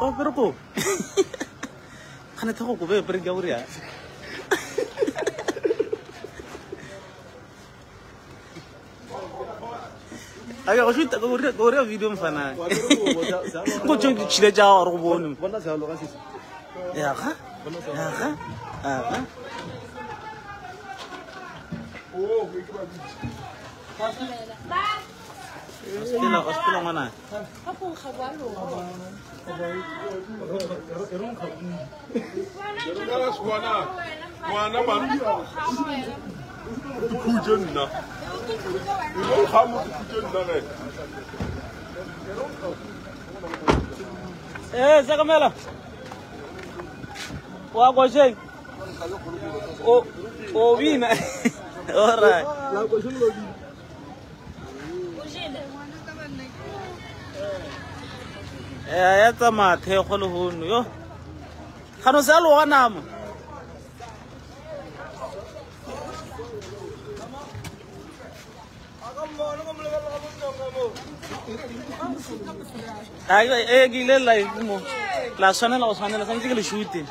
O apere kobo. Gane thego kobo e apere ke ya gore ya. Ake go shoot go re go re video mfana. Go tšo di tšhile tša gore go bone. Bona se aloga sisi. Ya ga. Ya ga. Ya ga. Oh, ke ba bitse. Sepela, o sepela ngwana. Ngwana man. Ikhutše nna. E ga mo ikhutše nna ge. Eh, Sakamela. Wa kosheng. O o bina. All right. La kosheng lo bina. Eh, ya tsamaya thekgo lehono yo gano se a loga nama ee ke ile live mo la tshwanela go tshwanela tshwanetse ke le shute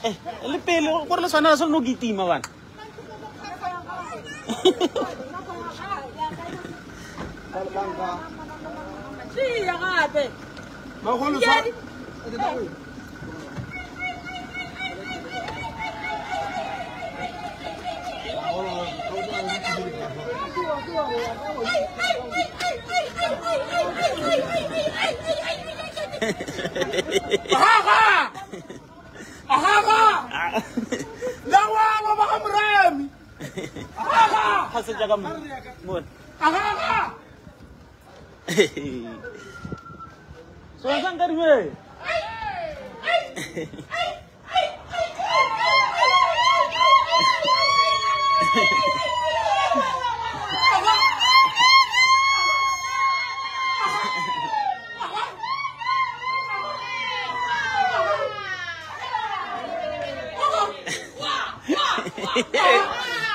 eh le pele gore le tshwanela se le no kitima bana Ahaga! Lawa ba ga Moremi. Ahaga! Ga se jaaka mo. Mo. Ahaga! So sa nka dime.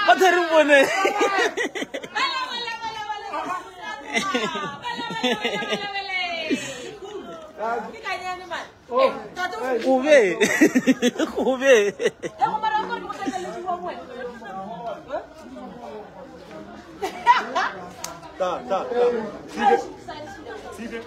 Ba thari bone. Gobe. Gobe. Ta ta ta. Sige.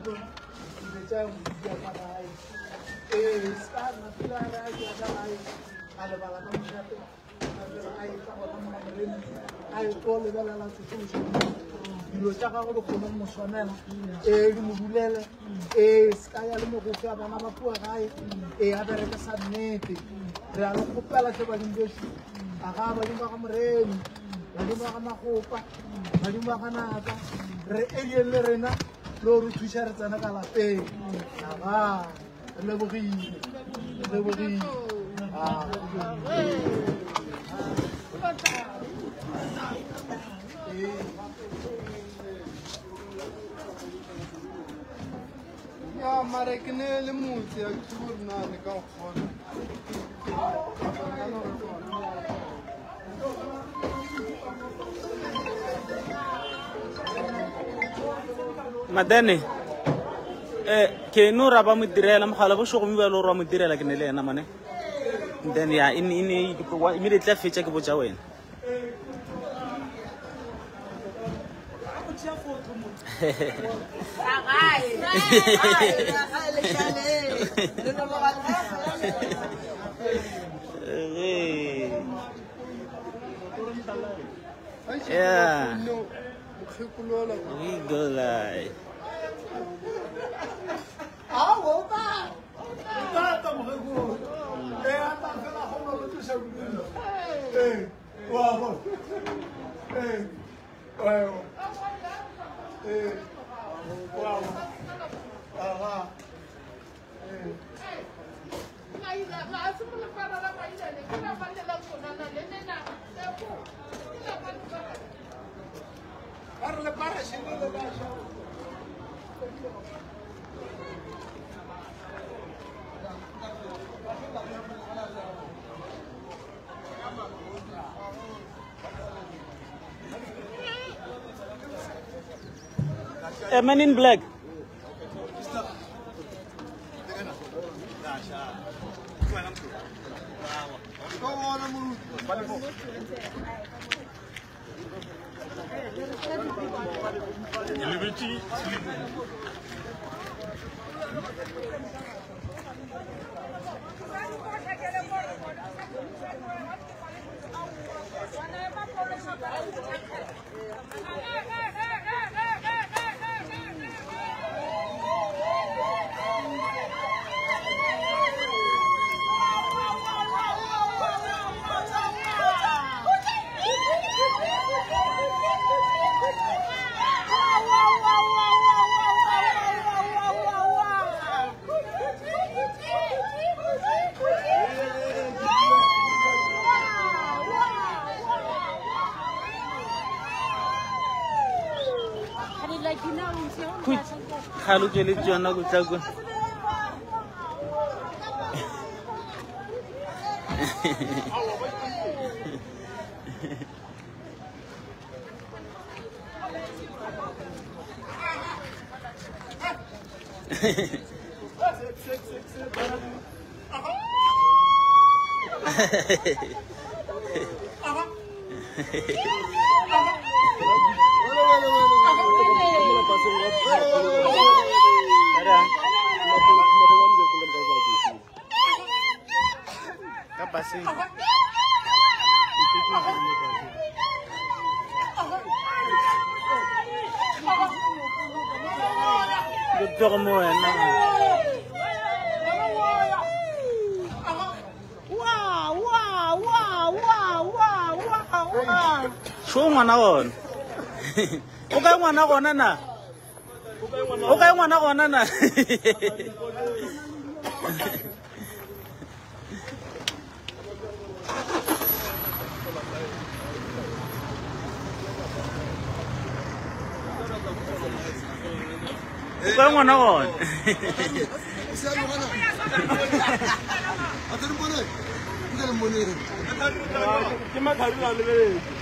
tsone dilo tša go kwa gae. Ee, se ka nna pele a re a ya ka gae a lebala ka mošate, a fela a etla gona mo Moremi, a e tlo lebelela tsošološo dilo tša gagwe di kgone go mo swanela, ee di mo dulele, ee se ka ya le mogofe a bana ba kua gae, ee a bereke sa nnete. Re a le kgopela tlhe badimo bešo, a ga badimo ba ga Moremi, badimo ba ga Magopa, badimo ba ga Naka, re eleng le rena le go re thuša re tsena ka lapeng. Aga re lebogile, re lebogile. Ya mara ke ne le motse a ke tsebe gore na le ka go kgona. Madene ke no ra ba mo direla mogala bošego mme ba le gore wa mo direla ke ne le yena mane. Then ya e ne immediately a fetša ke botša wena. Yeah. We go live. A man in black. Kgale o tsweletše yona go tla kwa. Ka paseng. Ke tlogo mo wena. Šo ngwana gona. O kae ngwana gona na? O kae ngwana gona na? O kae ngwana gona? Ke mathari la lebeletse.